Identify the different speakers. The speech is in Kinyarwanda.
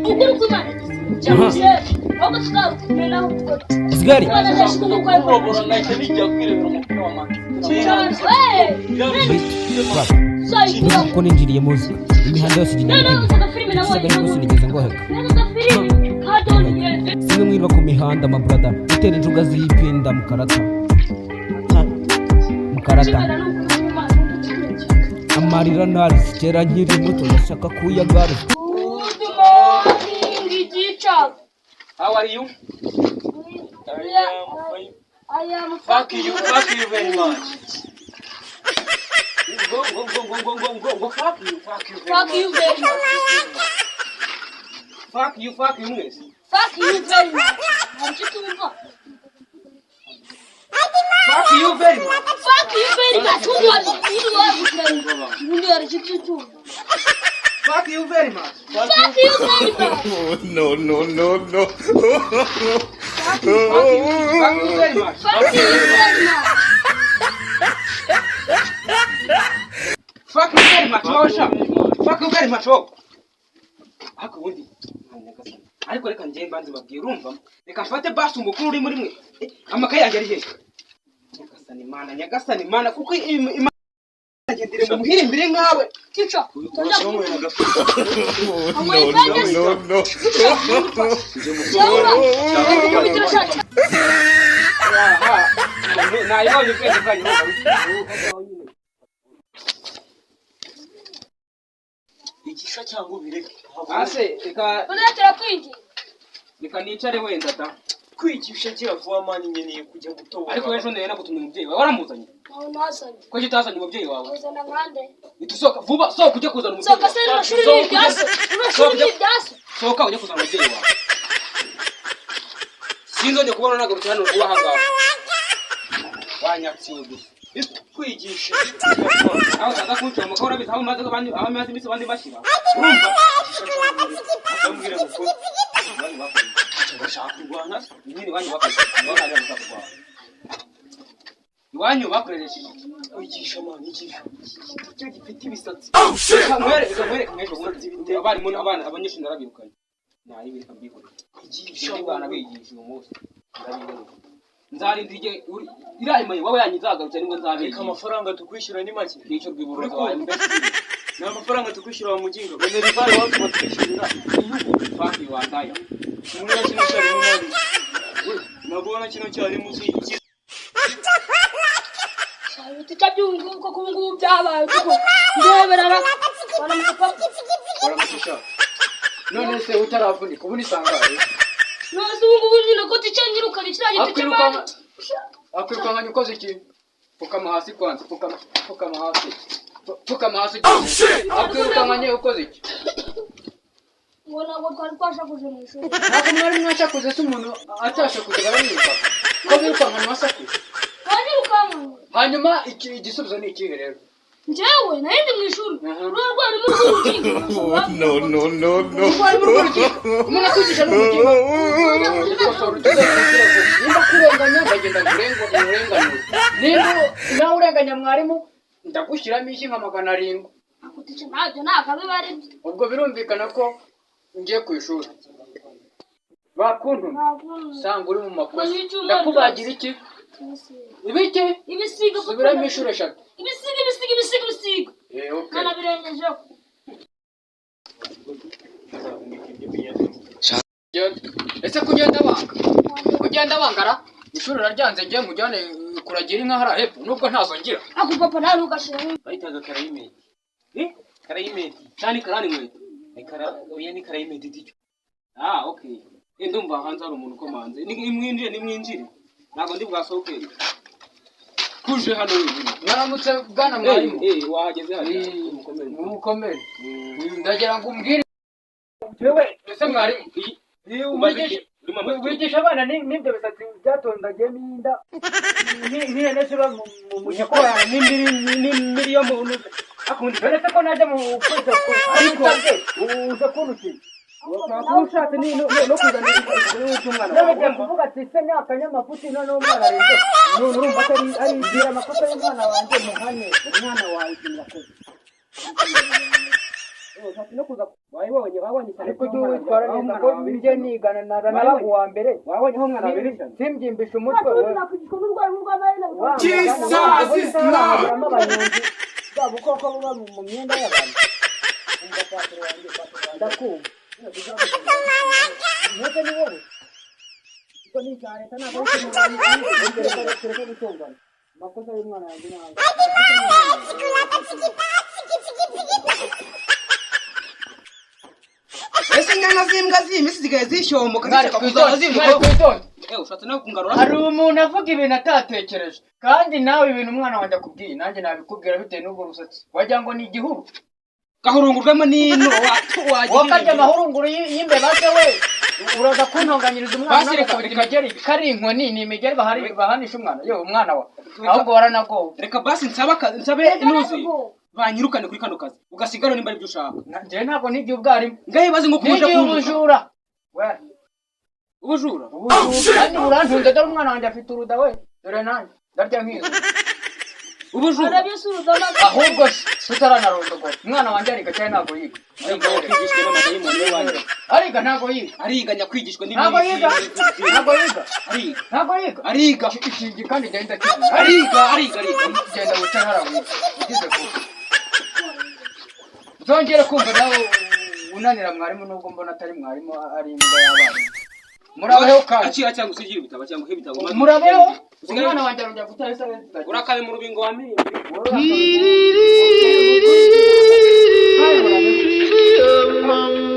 Speaker 1: Ukuri kw'Imana. Ahubwo tuzarukumenaho.
Speaker 2: Kigali.
Speaker 3: Kurobora nahita nijya kwirebera umupira wa Manchester.
Speaker 2: Nuko ninjiriye muzika, imihanda yose igenda itega, igisagara rwose nigeze ngoheka. Simwe mwirwa ku mihanda, mabrada, utera injuga ziyipinda mukarata mukarata. Amarira narize kera nkiri muto ndashaka kuyagaruza.
Speaker 1: Good morning, teacher.
Speaker 3: How are you? I am fine.
Speaker 1: I am
Speaker 3: Fuck you, fuck you very much. Go, go, go, go, go, go, go, go, fuck you, fuck you very
Speaker 1: Fuck
Speaker 3: much.
Speaker 1: you very much.
Speaker 3: Fuck you, fuck you mwese.
Speaker 1: Fuck you very much. Ntabyo tumva.
Speaker 3: Fuck you very much.
Speaker 1: Fuck you very much. Umva, ubundi wagushyira ubundi yaricyo tumva.
Speaker 3: Fuck you very much.
Speaker 1: Fuck you very much.
Speaker 4: No, no, no, no.
Speaker 3: Fuck you very much.
Speaker 1: Fuck you very much.
Speaker 3: Fuck you very much. Wowe sha. Fuck you very much wowe. Ariko ubundi mwana nyagasani. Ariko reka njye mbanze babwire, urumva? Reka mfate basi umukuru uri muri mwe. Amakaye yanjye ari hehe? Nyagasani Mana, nyagasani Mana, kuko Imana agendere mu muhirimbire nkawe.
Speaker 1: Teacher,
Speaker 4: No, no, no, no.
Speaker 1: cyangwa shati.
Speaker 3: Aha. Nayibonye ubwenge bwanyu.
Speaker 5: Igisha cyangwa ubireke.
Speaker 3: Ase reka
Speaker 1: Uzatera kwinjira.
Speaker 3: reka nicare wenda da.
Speaker 5: Kwigisha gira vuba man, nkeneye kujya gutobora.
Speaker 3: Ariko ejo nari nagutumye umubyeyi wawe, waramuzanye?
Speaker 1: Ntawe nazanye.
Speaker 3: Ko utazanye umubyeyi wawe?
Speaker 1: Uzana nkande.
Speaker 3: Ihita usohoka vuba, sohoka ujye kuzana umubyeyi
Speaker 1: Sohoka se,
Speaker 3: wawe.
Speaker 1: rino shuri ni
Speaker 3: Sohoka
Speaker 1: irya se. Rino shuri ni irya se.
Speaker 3: Sohoka ujye kuzana umubyeyi wawe. Sinzongeye kubona nagarutse hano vuba aha ngaha. Wanyatsiwe gusa.
Speaker 5: Kwigisha.
Speaker 3: Aho utaza kuncoma ko urabizi aho maze abandi, aho maze iminsi abandi bashyira. Urumva?
Speaker 5: Ndamubwira ngo
Speaker 3: Iwanyu bakoze.
Speaker 5: ndashaka kurwana.
Speaker 3: Nyine iwanyu bakoze. Iwanyu bakoze. Iwanyu bakoresheje.
Speaker 5: Kwigisha man, igisha. Icyo gifite ibisatsi.
Speaker 3: Reka nkwereke, reka nkwereke nk'ejo bundi. Abarimu abana abanyeshuri narabirukanye. Nayibi reka mbihorere.
Speaker 5: Kwigisha.
Speaker 3: Ndi bwana bigisha uyu munsi. Ndabihorera. Nzarinda igihe iriya mayi wowe yanyu izagarukira nibwo
Speaker 5: Reka,
Speaker 3: nzabigisha.
Speaker 5: amafaranga tukwishyura ni make.
Speaker 3: Nicyo rwiburo
Speaker 5: Uri
Speaker 3: rwawe
Speaker 5: kumva?
Speaker 3: mbese.
Speaker 5: Ni amafaranga tukwishyura wa muginga. Minerval wacu batwishyurira.
Speaker 3: Fuck you wandaya.
Speaker 5: Kimwe na kino cyarimo man. Nabona kino cyarimo uzi iki.
Speaker 1: Teacher, by'ubu ngubu koko ubu ngubu byabaye kuko ndeberara. Baramuka papa.
Speaker 6: Waramutisha none se utaravunika ubu nisangaye?
Speaker 1: None se ubu ngubu nyine ko teacher nyirukanye kiriya giti
Speaker 6: Akwirukanka
Speaker 1: cy'imana.
Speaker 6: akwirukankanya ukoze iki? Pfukama hasi kwanza, pfukama, pfukama hasi, pfukama hasi. Akwirukankanye ukoze iki?
Speaker 1: Ngo ntabwo twari twashakuje mu ishuri.
Speaker 6: Ntabwo mwari mwashakuze se? Umuntu atashakuze baramwirukanka? Ko birukankana wasakuje?
Speaker 1: Wanyirukanka.
Speaker 6: Hanyuma igisubizo ni ikihe rero?
Speaker 1: Njyewe nari ndi mu ishuri.
Speaker 6: Aha.
Speaker 1: Uriya rwarimu rw'urukingo.
Speaker 4: No, no, no, no.
Speaker 6: Umwarimu rw'urukiko, umuntu akwigisha n'urukingo. Gukosora utuzere, nimba kurenganya ndagenda ngurenganure, nimba nawe urenganya mwarimu ndagushyiramo ishyi nka 700.
Speaker 1: Ako teacher, ntabyo ntabwo biba ari byo.
Speaker 6: Ubwo birumvikana ko ngiye ku ishuri bakuntumye sanga uri mu makosa, ndakubagira iki ibiki?
Speaker 1: Ibisiga.
Speaker 6: Subiramo inshuro 3.
Speaker 1: Ibisiga, ibisiga, ibisiga, ibisiga.
Speaker 6: Eh, okay.
Speaker 1: Nanabirengejeho.
Speaker 6: Genda. Ese kugenda banga, kugenda bangara ishuri raryanze, ngiye mujyane kuragira inka hariya hepfo nubwo ntazo ngira.
Speaker 1: Ako papa, nawe ntugashyiramo.
Speaker 5: Bayitaga karayimedi.
Speaker 3: Eh?
Speaker 5: Karayimedi.
Speaker 3: Cyane karani inkweto.
Speaker 5: Ni kara oya, ni karayimedi dicyo.
Speaker 3: Ah, okay. Ndumva hanze hari umuntu ukomanze. Ni nimwinjire, nimwinjire. Ntabwo ndi bwasohoke. Kuje hano wenyine.
Speaker 6: Mwaramutse bwana mwarimu.
Speaker 3: Eh, wahageze hariya.
Speaker 6: Eh,
Speaker 3: Mukomere.
Speaker 6: Mukomere. Ndagira ngo umbwire ese mwarimu, wigisha abana n'ibyo bisatsi byatondagiyemo inda nk'ihene ziba mu
Speaker 3: Nyakubahwa n'imiri yo mu akundi.
Speaker 6: Uretse ko najya mu kwita ku
Speaker 3: Ariko
Speaker 6: uza kuntukira.
Speaker 3: Kuba ushatse ni no kuzana iby'umwana
Speaker 6: Nawe
Speaker 3: wawe.
Speaker 6: ugiye kuvuga ati se ni akanyamafuti, noneho umwana arinze
Speaker 3: None urumva atari ari bwira amakosa y'umwana wanjye muhane, umwana wawe ikintu yakoze. Ushatse no kuza wabibonye, wabonye cyane.
Speaker 6: Ariko ujye witwara neza ko njye nigana na nabaga uwa mbere.
Speaker 3: Wabonye aho umwana wabera ishyano.
Speaker 6: Simbyimbishe umutwe we.
Speaker 1: Nakwigishwa n'urwara rw'amaherena.
Speaker 4: Jesus is Lord.
Speaker 6: Abanyonzi bwa bukoko buba mu myenda y'abantu. Umva patoro wanjye, patoro wanjye, ndakumva. Mwese ni wowe. Kuko ni icya leta, ntabwo ari icy'umuntu. Tureke gutongana. Amakosa y'umwana wanjye ntabwo.
Speaker 3: Ese inyana z'imbwa z'iyi minsi zisigaye zishyomoka,
Speaker 6: Mwari
Speaker 3: zishaka kuzaza
Speaker 6: twitonde,
Speaker 3: ziruka?
Speaker 6: mwari twitonde.
Speaker 3: Ushatse no kungarura.
Speaker 6: Hari umuntu avuga ibintu atatekereje, kandi nawe ibintu umwana wanjye akubwiye nanjye nabikubwira bitewe n'ubwo rusatsi wagira ngo ni igihuru.
Speaker 3: Gahurungurwemo n'ino wagira.
Speaker 6: Wowe karya amahurunguru y'imbeba se we, uraza kuntonganyiriza umwana.
Speaker 3: Basi reka-
Speaker 6: Nakubita imigeri, kari inkoni ni imigeri bahanisha umwana. Yewe umwana wa ahubwo waranagowe.
Speaker 3: Reka basi nsabe nsabe inuzi banyirukane kuri kano kazi, ugasigara nimba aribyo ushaka.
Speaker 6: Njyewe ntabwo nigiye ubwarimu.
Speaker 3: Ngaho ibaze nko kuja
Speaker 6: Nigiye
Speaker 3: kuntuka.
Speaker 6: ubujura we.
Speaker 3: Ubujura.
Speaker 6: Ubujura kandi burantunze. Dore umwana wanjye afite uruda we, dore nanjye ndarya nk'izo.
Speaker 3: Ubujura.
Speaker 6: Ahubwo se tutaranarondogora, umwana wanjye ariga cyane ntabwo yiga?
Speaker 3: Ariga, kwigishwa n'amadayimoni we wanjye.
Speaker 6: Ariga ntabwo yiga?
Speaker 3: Ariga, nyakwigishwa.
Speaker 6: Ntabwo yiga, ntabwo yiga.
Speaker 3: Ariga.
Speaker 6: Ntabwo yiga.
Speaker 3: Ariga.
Speaker 6: Iki kandi genda kiga.
Speaker 3: Ariga, ariga, ariga.
Speaker 6: Genda wicare hariya wiga ugize vuba. Uzongere kumva nawe unanira mwarimu, nubwo mbona atari mwarimu, ari imbwa y'abarimu. Murabeho kandi.
Speaker 3: Akira cyangwa usigire ibitabo cyangwa uhe ibitabo
Speaker 6: Murabeho.
Speaker 3: Usigare-
Speaker 6: Umwana wanjye arongera gutara isaha.
Speaker 3: Urakabe mu rubingo wa mirindi.
Speaker 6: Kandi murabeho.